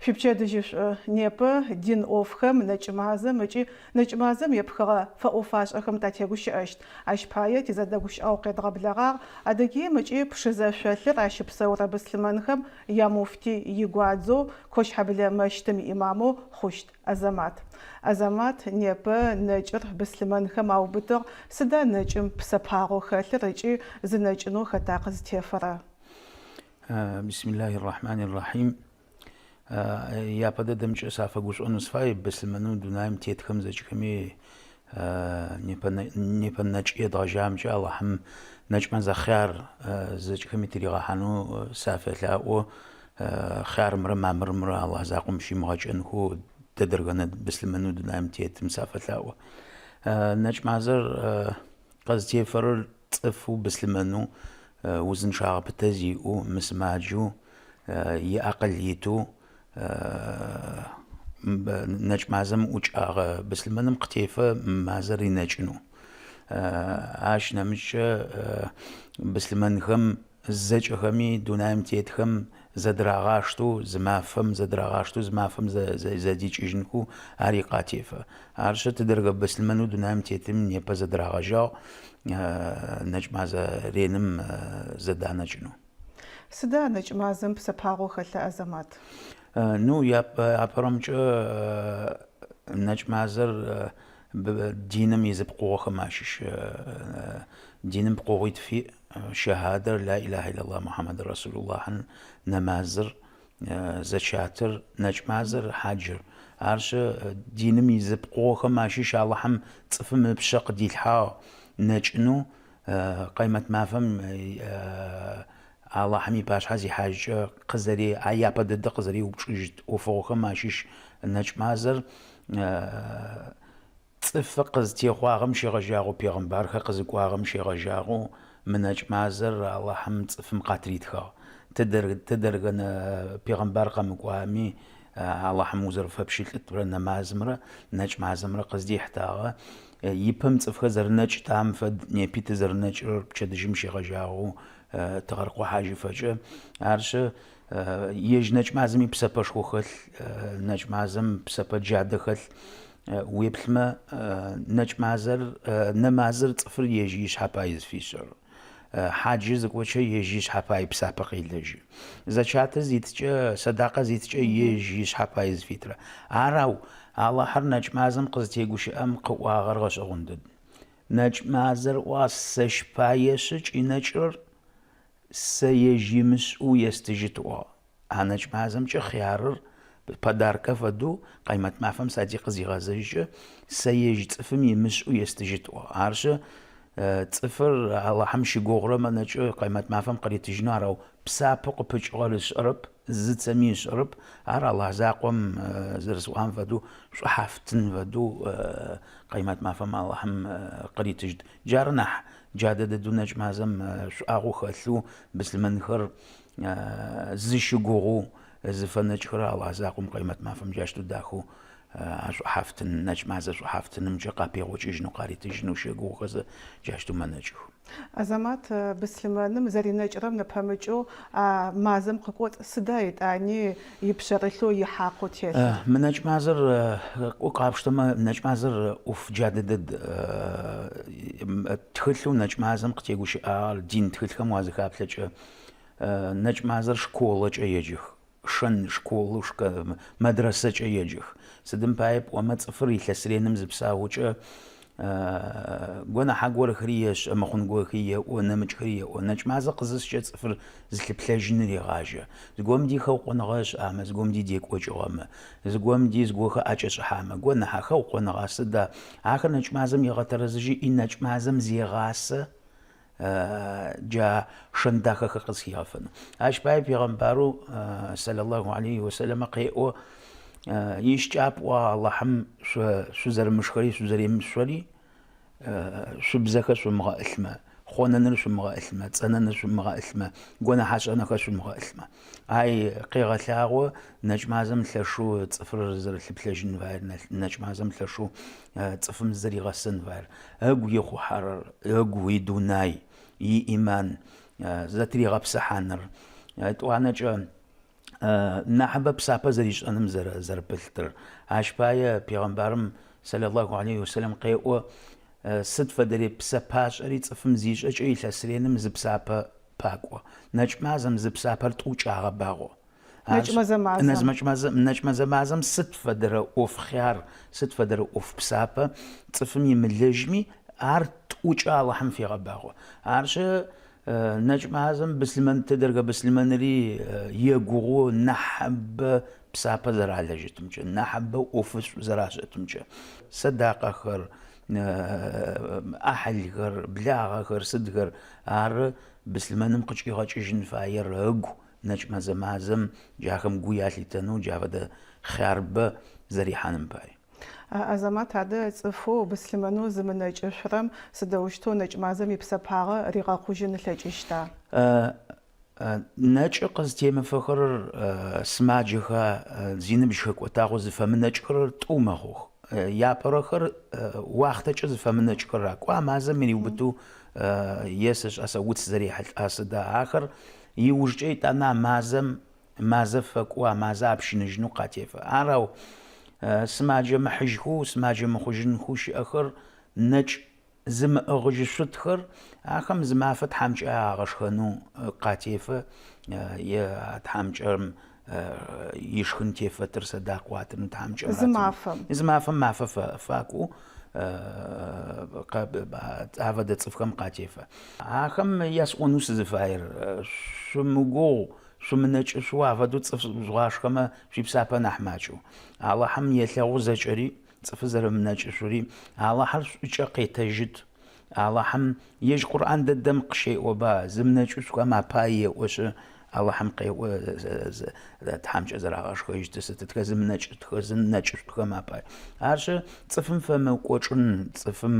Шъуипчэдыжьышӏу! Непэ дин ӏофхэм, Нэкӏмазэм ыкӏи Нэкӏмазэм епхыгъэ фэӏо-фашӏэхэм татегущыӏэщт. Ащ пае тизэдэгущыӏэгъу къедгъэблэгъагъ Адыгеим ыкӏи Пшызэ шъолъыр ащыпсэурэ быслъымэнхэм ямуфти игуадзэу, Кощхьэблэ мэщытым иӏимамэу Хъущт Азэмат. Азэмат, непэ нэкӏыр быслъымэнхэм аубытыгъ, сыда нэкӏым псэпагъэу хэлъыр ыкӏи зынэкӏынэу хэта къызтефэрэр? Бисмиллахи рахьмани рахьим. Япэ дэдэмкӏэ сафэгушӏонэу сыфай, быслъымэнэу дунаим тетхэм зэкӏэхэми непэ непэ нэкӏ едгъэжьамкӏэ Алахьым нэкӏмэзэ хъяр зэкӏэхэми тыригъэхьанэу сафэлъаӏо. Хъярымрэ мамырымрэ Алахь закъом щимыгъэкӏэнхэу тэдэргэнэ быслъымэнэу дунаим тетым сафэлъаӏо. Нэкӏмазэр къызтефэрэр цӏыфэу быслъымэнэу узынчъагъэ пытэ зиӏэу, мысымаджэу, иакъыл итэу нэкӏмазэм ӏукӏагъэ быслъымэным къытефэ мазэр ринэкӏынэу. Ащ нэмыкӏкӏэ быслъымэнхэм зэкӏэхэми дунаим тетхэм зэдырагъаштэу зы мафэм зэдырагъаштэу зы мафэм зэдикӏыжьынхэу ари къатефэ. Арышъы тыдэргэ быслъымэнэу дунаим тетым непэ зэдырагъэжьагъ нэкӏмазэ реным зэданэкӏынэу. Сыда нэкӏмазэм псэпагъэу хэлъыр, Азэмат? Ну, апэрэмкӏэ нэкӏмазэр диным изы пкъыгъохэм ащыщ. Диным пкъыгъуитф иӏ. Шэхьадэр, Ла илахьа иллаллах Мухьаммад Расулуллахьын, нэмазыр, зэчатыр, нэкӏмазэр, хьаджыр. Арышъы, диным изы пкъыгъохэм ащыщ Аллахьым цӏыфым ыпшъэ къыдилъхьагъ нэкӏынэу, Къаймэт мафэм Аллахьым ипашъхьэ зихьажькӏэ къызэре, япэ дэдэ къызэреупчӏыжьыт ӏофыгъохэм ащыщ нэкӏмазэр. Цӏыфы къызтехъуагъэм щегъэжьагъэу, пегъымбархэр къызыкӏуагъэм щегъэжьагъэу мы нэкӏмазэр Аллахьым цӏыфым къатритхагъ. Тыдэргэнэ пегъымбар къэмыкӏуами, Аллахьым узэрэфэпщылӏытрэ нэмазымрэ нэкӏмазэмрэ къыздихьтагъэ. Ипэм цӏыфхэр зэрэнэкӏтагъэм фэд непи тызэрэнэкӏырэр пчэдыжьым щегъэжьагъэу тыгъэр къохьажьыфэкӏэ. Арышъы, ежь нэкӏмазэми псэпэшхо хэлъ, нэкӏмазэм псэпэ джадэ хэлъ. Уеплъмэ, нэкӏмазэр, нэмазыр цӏыфыр ежь ишъхьэ пай зыфишӏырэр. Хьаджыр зыкӏокӏэ ежь ишъхьэ пай псапэ къелэжьы. Зэчатыр зиткӏэ, сэдакъэ зиткӏэ ежь ишъхьэ пай зыфитрэ. Ар ау Алахьыр нэкӏмазэм къызытегущыӏэм къыӏуагъэр гъэшӏэгъон дэд. Нэкӏмазэр ыӏуагъ сэщ паешъы кӏинэкӏрэр сэ ежь имышӏэу естыжьыт ыӏуагъ. А нэкӏмазэмкӏэ хъярыр подаркэ фэдэу Къаймэт мафэм сади къызигъэзэжькӏэ, сэ ежь цӏыфым имышӏэу естыжьыт ыӏуагъ. Арышъы, цӏыфыр Алахьым щыгугъырэмэ нэкӏы Къаймэт мафэм къыритыжьынэу ар, ау псапэу къыпыкӏыгъэр ышӏэрэп, зыцэми ышӏэрэп. Ар Алахь закъом зэрэсӏуагъэм фэдэу шӏухьафтын фэдэу Къаймэт мафэм Алахьым къыритыжьыт. Джары нахь джадэ дэдэу нэкӏмазэм шӏуагъэу хэлъэу быслъымэнхэр Зыщыгугъэу зыфэнэкӏхэрэр Алахь закъом Къаймэт мафэм джащтэу дахэу а шӏухьафтын, нэкӏмазэ шӏухьафтынымкӏэ къапегъокӏыжьынэу, къаритыжьынэу щэгугъухэзэ джащтэу мэнэкӏых. Азамат, быслъымэным зэринэкӏырэм нэпэмыкӏэу а мазэм къыкӏоцӏ сыда етӏани ипшъэрылъэу, ихьакъэу телъыр? Мы нэкӏмазэр, кӏо къапштэмэ, нэкӏмазэр ӏоф джадэ дэд. Тхылъэу нэкӏмазэм къытегущыӏагъэр дин тхылъхэм уазыхаплъэкӏэ Нэкӏмазэр школэкӏэ еджэх, шэн школэу мэдрэсэкӏэ еджэх. Сыдым пае пӏомэ, цӏыфыр илъэс реным зыпсаукӏэ гонахьэ горэхэри ешӏэ, мыхъун горэхэри еӏо, нэмыкӏхэри еӏо. Нэкӏмазэ къызыскӏэ цӏыфыр зылъыплъэжьыныр регъажьэ. Зыгорэм ди хэукъоныгъэ ышӏамэ, зыгорэм ди декӏокӏыгъэмэ, зыгорэм ди зыгорэхэр ӏэкӏэшӏыхьамэ, гонахьа, хэукъоныгъа, сыда? Ахэр нэкӏмазэм егъэтэрэзыжьы, и нэкӏмазэм зегъасэ. Джа шэн дахэхэр къызхигъэфэнэу. Ащ пае пегъэмбарэу сэлэллаху алейхи уасэлэмэ къеӏо, Ищыкӏагъэп ыӏуагъ Аллахьым шъо шъузэрымышхэри шъузэремышъори шъубзэхэр шъумыгъэӏылъмэ, хъонэныр шъумыгъэӏылъмэ, цӏэнэныр шъумыгъэӏылъмэ, гонахьашӏэнэхэр шъумыгъэӏылъмэ. Ай къегъэлъагъо нэкӏмазэм лъэшэу цӏыфыр зэрэлъыплъэжьын фаер, нэкӏмазэм лъэшэу цӏыфым зызэригъэсэн фаер. Ыгу ихъухьэрэр, ыгу идунай, ииман зэтыригъэпсыхьаныр. Етӏуанэкӏэ. Нахьыбэ псапэ зэришӏэным зэрэпылътыр. Ащ пае пегъэмбарым сэлэллаху алейхи вэсэлэм къеӏо, Сыд фэдэрей псэпашӏэри цӏыфым зишӏэкӏэ илъэс реным зы псапэ пакӏо. Нэкӏмазэм зы псапэр тӏукӏэ агъэбагъо. Нэкӏмэзэ мазэм. Нэкӏмэзэ мазэм сыд фэдэрэ ӏоф хъяр, сыд фэдэрэ ӏоф псапэ цӏыфым имылэжьми, ар тӏукӏэ Алахьым фегъэбагъо. Арышъы, Нэкӏмазэм быслъымэн тыдэргэ быслъымэнри егугъу нахьыбэ псапэ зэралэжьытымкӏэ, нахьыбэ ӏофышӏу зэрашӏэтымкӏэ. Сэдакъэхэр, ӏахьылхэр, благъэхэр, сыдхэр ары быслъымэным къыкӏигъэкӏыжьын фаер ыгу нэкӏмэзэ мазэм джахэм гу ялъитэнэу джа фэдэ хъярбэ зэрихьаным пай. Азэмат, адэ цӏыфэу, быслъымэнэу зымынэкӏышъурэм сыдэущтэу нэкӏмазэм ипсэпагъэ ригъэкъужьын ылъэкӏыщта? Нэкӏы къызтемыфэхэрэр сымаджэха, зиныбжь хэкӏотагъэу зыфэмынэкӏхэрэр тӏу мэхъух. Япэрэхэр уахътэкӏэ зыфэмынэкӏхэрэр ары. Кӏо а мазэм ириубытэу е сэшӏа сэ уц зэрехьылӏа сыда, ахэр иужкӏэ етӏанэ а мазэм Мазэ фэкӏо, а мазэ апщыныжьынэу къатефэ. Ар ау сымаджэ мыхьыжьхэу, сымаджэ мыхъужьынхэу щыӏэхэр, нэкӏ зымыӏыгъыжьышъутхэр, ахэм зы мафэ тхьамыкӏэ агъэшхэнэу къатефэ е а тхьамыкӏэм ишхын тефэтыр сэдакъэу атынэу тхьамыкӏэм Зы мафэм. Зы мафэм мафэ факӏоу афэдэ цӏыфхэм къатефэ. Ахэм ясӏонэу сызыфаер, шъумыгугъу Шъумынэкӏышъоу афэдэу цӏыф жъугъашхэмэ, шъуипсапэ нахь макӏэу. Алахьым елъэгъу зэкӏэри, цӏыфы зэрэмынэкӏышъури, Алахьыр шӏукӏэ къетэжьыт. Алахьым ежь Къурӏан дэдэм къыщеӏоба, зымынэкӏышъухэм апай еӏошъы, Алахьым къеӏо тхьамыкӏэ зэрагъэшхэжьыты сытытхэ зымынэкӏытхэ, зынэкӏышъухэм апай. Арышъы, цӏыфым фэмыкӏочӏын, цӏыфым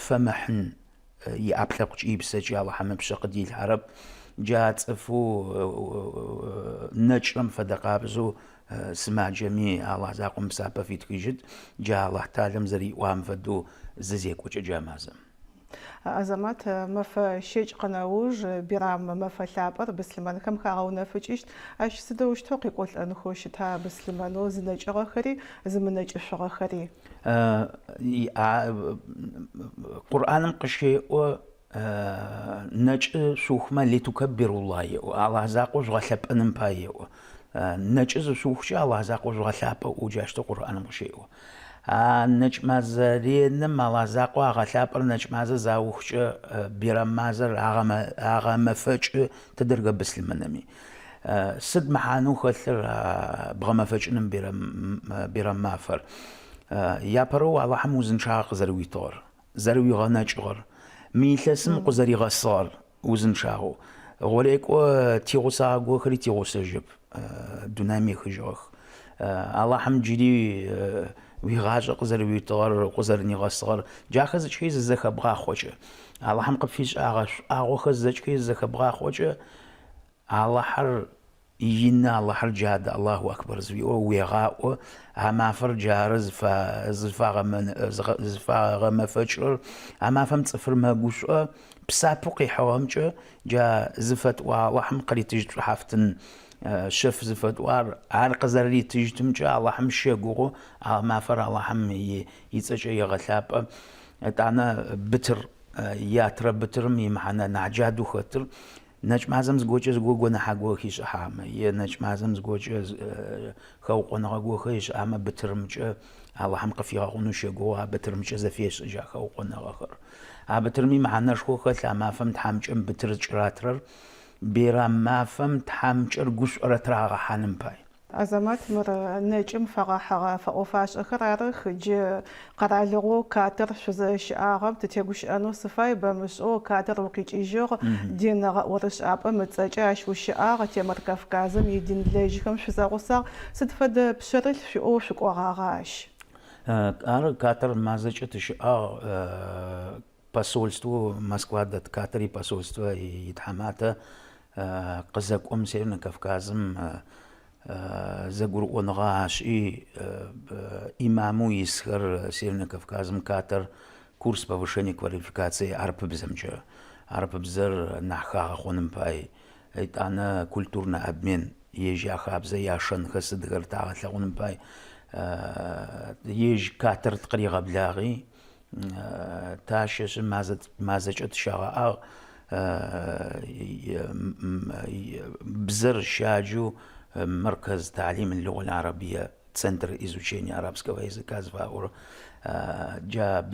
фэмыхьын. Иӏэпкълъэпкъкӏи ипсэкӏи Алахьым ыпшъэ къыдилъхьэрэп. Джа цӏыфэу нэкӏрэм фэдэ къабзэу сымаджэми Алахь закъом псапэ фитхыжьыт, джа Алахь Талэм зэриӏуагъэм фэдэу зызекӏокӏэ джа мазэм. Азэмат, мэфэ щэкӏ къынэуж Бирам мэфэ лъапӏэр быслъымэнхэм хагъэунэфыкӏыщт. Ащ сыдэущтэу къекӏолӏэнхэу щыта быслъымэнэу зынэкӏыгъэхэри зымынэкӏышъугъэхэри? Къурӏаным къыщеӏо, Нэкӏы шъухмэ литукаббируллах еӏо, Алахь закъо жъугъэлъэпӏэным пай еӏо. Нэкӏы зышъухкӏэ Алахь закъо жъугъэлъапӏэ ыӏоу джащтэу Къурӏаным къыщеӏо. А нэкӏмазэ реным Алахь закъо агъэлъапӏэр нэкӏмазэ заухкӏэ Бирам мазэр агъэмэфэкӏы тыдэргэ быслъымэнэми. Сыд мэхьанэу хэлъыр а бгъэмэфэкӏыным Бирам мафэр? Япэрэу Алахьым узынчъагъэ къызэрэуитыгъэр, зэрэуигъэнэкӏыгъэр, мы илъэсым укъызэригъэсыгъэр узынчъагъэу. Гъорекӏо тигъусагъэхэри тигъусэжьэп, дунаим ехыжьыгъэх. Алахьым джыри уигъашӏэ къызэрэуитыгъэр, укъызэрэнигъэсыгъэр, джахэр зэкӏэри зызэхэбгъахъокӏэ, Алахьым къыпфишӏагъэ шӏуагъохэр зэкӏэри зызэхэбгъахъокӏэ, Алахьыр ины, Алахьыр джадэ, Аллаху Акбар зыфиӏоу уегъаӏо, а мафэр джары зыфагъэмэфэкӏырэр, а мафэм цӏыфыр мэгушӏо, псапэу къихьыгъэмкӏэ джа зыфэтӏуа Алахьым къыритыжьыт шӏухьафтын шъэф зыфэтӏуар, ар къызэрэритыжьытымкӏэ Алахьым щэгугъы, а мафэр Алахьым ицӏэкӏэ егъэлъапӏэ. Етӏанэ бытыр, ятырэ бытырым имэхьанэ нахь джадэу хэтыр, Нэкӏмазэм зыгокӏэ зыго гонахьэ го хишӏыхьамэ, е нэкӏмазэм зыгокӏэ хэукъоныгъэ гохэ ишӏыхьамэ, бытырымкӏэ Алахьым къыфигъэгъунэу щэгугъы, а бытырымкӏэ зэфешӏы джа хэукъоныгъэхэр. А бытырми мэхьанэшхо хэлъ, а мафэм тхьамыкӏэм бытыр зыкӏыратрэр Бирам мафэм тхьамыкӏэр гушӏорэ тырагъэхьаным пай. Азэмат, мыр нэкӏым фэгъэхьыгъэ фэӏо-фашӏэхэр арых. Джы къэралыгъоу Катар шъузэрэщыӏагъэм тытегущыӏэнэу сыфай. Бэмышӏэу Катар укъикӏыжьыгъ, дин гъэӏорышӏапӏэм ыцӏэкӏэ ащ ущыӏагъ, Темыр Кавказым идинлэжьхэм шъузэгъусагъ. Сыд фэдэ пшъэрылъ шъуиӏэу шъукӏогъагъа ащ? Ары, Катар мазэкӏэ тыщыӏагъ. Посольствэу Москва дэт Катар ипосольствэ итхьаматэ къызэкӏом Севернэ Кавказым зэгурыӏоныгъэ ашӏи, имамэу исхэр Севернэ Кавказым Катар курс повышения квалификации арапыбзэмкӏэ, арапыбзэр нахь хагъэхъоным пай, етӏанэ культурнэ обмен. Ежь яхабзэ, яшэнхэр сыдхэр тагъэлъэгъуным пай ежь Катар тыкъыригъэблагъи, тащэшъы мазэкӏэ тыщагъэӏагъ, бзэр щаджэу Марказ таалим лугъа аль-арабия, Центр изучения арабского языка зыфаӏорэ джа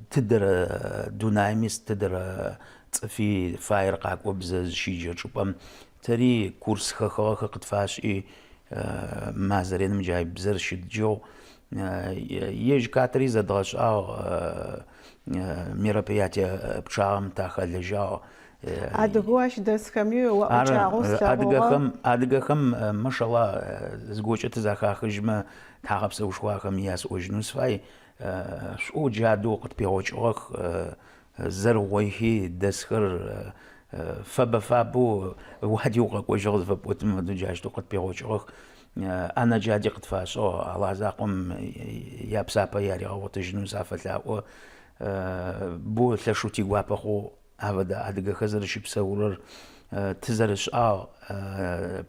тыдэрэ дунаим ис тыдэрэ цӏыфи фаер къакӏо бзэ зыщиджэ чӏыпӏэм Тэри курс хэхыгъэхэр къытфашӏи, мазэ реным джай бзэр щыдджыгъ. Ежь Катари зэдгъэшӏагъ, мероприятие пчъагъэм тахэлэжьагъ. Адыгэу ащ дэсхэми уаӏукӏагъэу слъэгъугъэ. Адыгэхэм, адыгэхэм, машалла, зыгокӏэ тызэхахыжьмэ, тхьагъэпсэушхо ахэми ясӏожьынэу сыфай. Шӏоу джадэу къытпегъокӏыгъэх, Зэрыгъойхи дэсхэр фэбэ-фабэу уади укъэкӏожьыгъ зыфэпӏотым фэдэу джащтэу къытпегъокӏыгъэх. ӏэнэ джади къытфашӏыгъ, Алахь закъом япсапэ яригъэгъотыжьынэу сафэлъаӏо. Бо лъэшэу тигуапэ хъугъ афэдэ адыгэхэр зэрэщыпсэурэр, тызэрышӏагъ,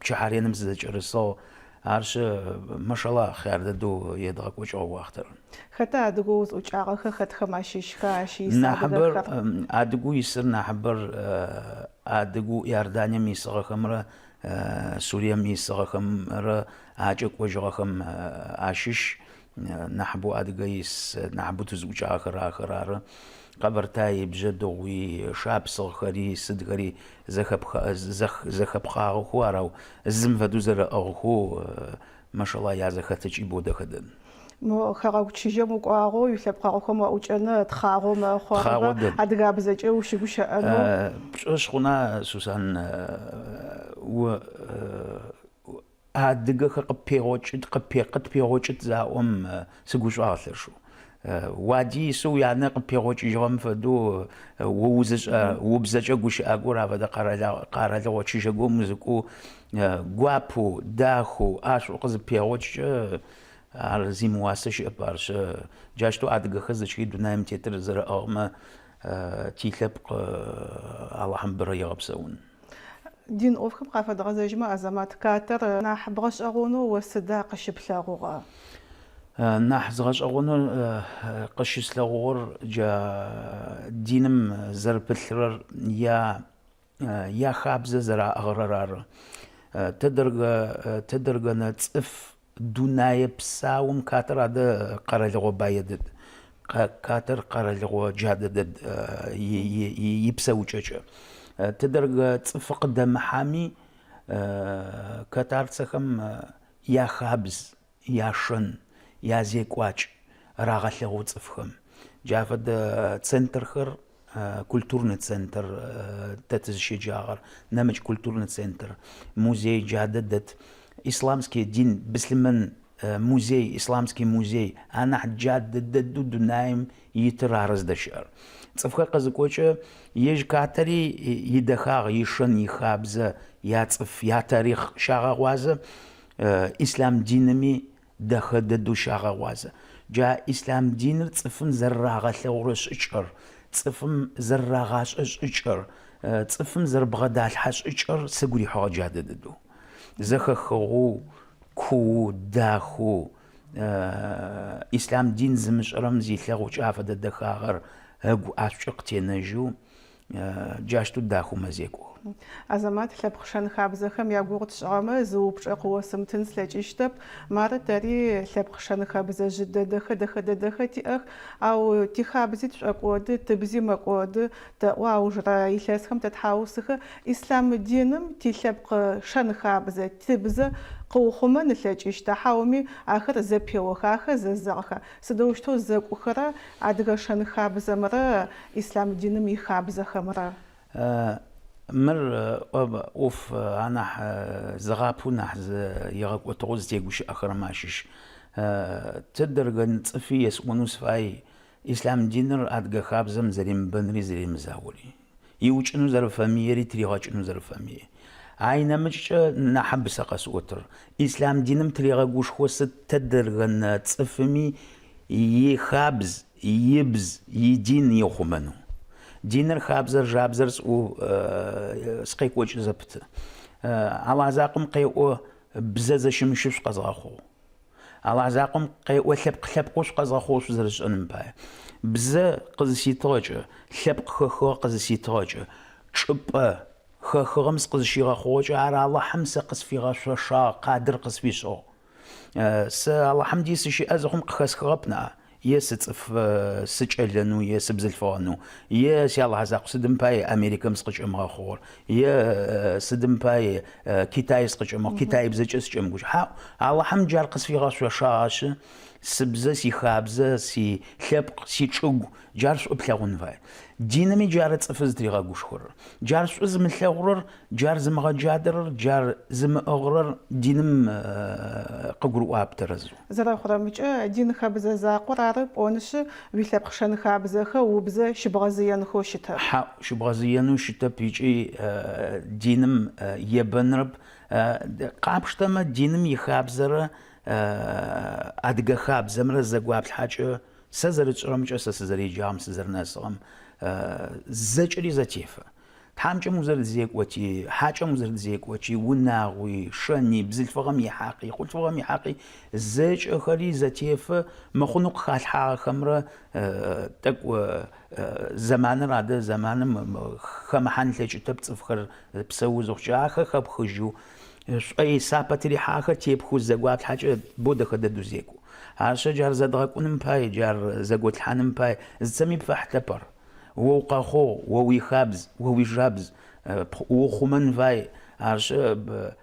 пчыхьэ реным тызэкӏэрысыгъ. Арышъы, машалла, хъяр дэдэу едгъэкӏокӏыгъ уахътэр. Хэта адыгэу узӏукӏагъэхэр, хэтхэм ащыщха ащ ис Нахьыбэр, адыгэхэр? адыгэу исыр нахьыбэр адыгэу Иорданием исыгъэхэмрэ Сурием исыгъэхэмрэ акӏэкӏожьыгъэхэм ащыщ. Нахьыбэу адыгэ ис, нахьыбэу тызӏукӏагъэхэр ахэр ары. Къэбэртай, Бжъэдыгъуи, шапсыгъхэри, сыдхэри зэхэпхъагъэхэу арау зым фэдэу зэрэӏыгъхэу, машалла, язэхэтыкӏи боу дэхэ дэд. Мо хэгъэгу чыжьэм укӏуагъэу уилъэпкъэгъухэм уаӏукӏэныр тхъагъо мэхъу, Тхъагъо арыба? дэд. Адыгабзэкӏэ ущыгущыӏэнэу. Пшӏошъ хъуна, Сусан, о Адыгэхэр къыппегъокӏыт, къытпегъокӏыт заӏом, сыгушӏуагъ лъэшэу. Уади исэу уянэ къыппегъокӏыжьыгъэм фэдэу о узышӏэ, убзэкӏэ гущыӏэгур афэдэ къэралыгъо чыжьэ горэм узыкӏоу гуапэу, дахэу, ӏашӏоу къызыппегъокӏкӏэ, ар зимыуасэ щыӏэп. Арышъы, джащтэу адыгэхэр зэкӏэри дунаим тетыр зэрэӏыгъмэ, тилъэпкъ Алахьым бэрэ егъэпсэун. Дин ӏофхэм къафэдгъэзэжьмэ, Азэмат, Катар нахь бгъэшӏэгъонэу о сыда къыщыплъэгъугъэ? Нахь згъэшӏэгъонэу къыщыслъэгъугъэр джа диным зэрэпылъырэр, я яхабзэ зэраӏыгъырэр ары. Тэдэргэнэ цӏыф Дунэе псаум Катар адэ къэралыгъо бае дэд. Катар къэралыгъо джадэ дэд ипсэукӏэкӏэ. Тыдэргэ цӏыфы къыдэмыхьами, катарцэхэм яхабз, яшэн, язекӏуакӏ рагъэлъэгъу цӏыфхэм. Джа фэдэ центрхэр культурный центр тэ тызыщеджагъэр, нэмыкӏ культурный центр, музей джадэ дэт, исламский дин, быслъымэн музей, исламский музей, анахь джадэ дэдэу дунаим итыр ары зыдэщыӏэр. Цӏыфхэр къызыкӏокӏэ, ежь Катари идэхагъ, ишэн, ихабзэ, яцӏыф, ятарихъ щагъэгъуазэ, ислъам диными дэхэ дэдэу щагъэгъуазэ. Джа ислъам диныр цӏыфым зэрэрагъэлъэгъурэ шӏыкӏэр, цӏыфым зэрэрагъашӏэ шӏыкӏэр, цӏыфым зэрэбгъэдалъхьэ шӏыкӏэр сыгу рихьыгъэ джадэ дэдэу. Зэхэхыгъэу, куоу, дахэу, ислъам дин зымышӏэрэм зилъэгъукӏэ афэдэ дэхагъэр ыгу ӏашӏукӏэ къытенэжьэу, Джащтэу дахэу мэзекӏох. Азэмат, лъэпкъ шэн-хабзэхэм ягугъу тшӏыгъэмэ, зы упчӏэ къыосымытын слъэкӏыщтэп. Мары тэри лъэпкъ шэн-хэбзэ жъы дэдэхэ, дэхэ дэдэхэ тиӏэх, ау тихабзи тшӏокӏоды, тыбзи мэкӏоды, тэӏо аужырэ илъэсхэм тэтхьаусыхэ. Ислъам диным тилъэпкъ шэн-хабзэ, тыбзэ къыухъумэн ылъэкӏыщта, хьауми ахэр зэпеоха, ахэр зэзэгъха? Сыдэущтэу зэкӏухэрэ адыгэ шэн-хабзэмрэ Ислъам диным ихабзэхэмрэ? Мыр ӏоф анахь зыгъапэу нахь игъэкӏотыгъэу зытегущыӏэхэрэм ащыщ. Тыдэргэн цӏыфи есӏонэу сыфай ислъам диныр адыгэ хабзэм зэремыбэнри зэремызаори. Иукӏынэу зэрэфэмыери тыригъэкӏынэу зэрэфэмыери. Ай нэмыкӏкӏэ нахьыб сэ къэсӏотыр. Ислъам диным тырегъэгушхо сыд тэдэргэнэ цӏыфыми ихабз, ибз, идин ыухъумэнэу. Диныр, хабзэр, жабзэр сӏоу сыкъекӏокӏы зэпыты. Алахь закъом къеӏо бзэ зэщымыщэу шъукъэзгъэхъугъ. Алахь закъом къеӏо лъэпкъ лъэпкъэу шъукъэзгъэхъугъ шъузэрышӏэным пае. Бзэ къызыситыгъэкӏэ, лъэпкъ хэхыгъэ къызыситыгъэкӏэ, чӏыпӏэ хэхыгъэм сыкъызыщигъэхъугъэкӏэ ар Алахьым сэ къысфигъэшъошагъ, къадыр къысфишӏыгъ. Сэ Алахьым ди сыщыӏэ зыхъум къыхэсхыгъэп ныӏа, е сыцӏыф сыкӏэлэнэу, е сыбзылъфыгъэнэу, е си Алахь закъу сыдым пае Америкэм сыкъыкӏэмыгъэхъугъэр, е сыдым пае Китай сыкъыкӏэмыгъ, китаибзэкӏэ сыкӏэмыгущыӏ. Хьаӏу, Алахьым джар къысфигъэшъошагъэшъы, сыбзэ, сихабзэ, силъэпкъ, сичӏыгу джар шӏу плъэгъун фае. Диными джары цӏыфыр зытыригъэгушхорэр. Джар шӏу зымылъэгъурэр Джар зымыгъэджадэрэр, джар зымыӏыгърэр диным къыгурыӏуап тэрэзэу. Зэрэхъурэмкӏэ, дин хэбзэ закъор ары пӏонышъы, уилъэпкъ шэн-хабзэхэр убзэ щыбгъэзыенхэу щытэп. Хьаӏу, щыбгъэзыенэу щытэп ыкӏи диным ебэнрэп. Къапштэмэ, диным ихабзэрэ адыгэ хабзэмрэ зэгуаплъхьакӏэ, сэ зэрытшӏырэмкӏэ, сэ сызэреджагъэм, сызэрынэсыгъэм, зэкӏэри зэтефэ. Тхьамыкӏэм узэрыдзекӏоти, хьакӏэм узэрыдзекӏоти, унагъуи, шэни, бзылъфыгъэм ихьакъи, хъулъфыгъэм ихьакъи зэкӏэхэри зэтефэ, мыхъунэу къыхалъхьагъэхэмрэ тӏэкӏу зэманыр адэ зэманым хэмыхьан ылъэкӏытэп цӏыфхэр псэу зыхъукӏэ, ахэр хэпхыжьэу, шӏой сапэ тырихьагъэхэр тепхэу зэгуаплъхьакӏэ боу дэхэ дэдэу зекӏо. Арышъы джар зэдгъэкӏуным пай, джар зэготлъхьаным пай, зыцэми пфэхьытэп ар. О укъэхъугъ, о уихабз, о уижабз, уухъумэн фай, арышъы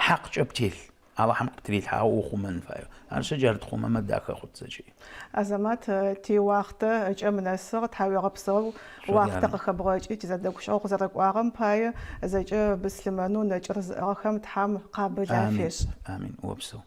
хьакъкӏэ птелъ, Алахьым къыптырилъхьагъэу уухъумэн фаеу. Арышъы джар тхъумэмэ дахэ хъут зэкӏи. Азэмат, тиуахътэ ыкӏэм нэсыгъ, тхьауегъэпсэу уахътэ къыхэбгъэкӏи тизэдэгущыӏэгъу къызэрэкӏуагъэм пае, зэкӏэ быслъымэнэу нэкӏыр зыӏыгъхэм Тхьам къабыл Амин, афешӏ. амин, опсэу.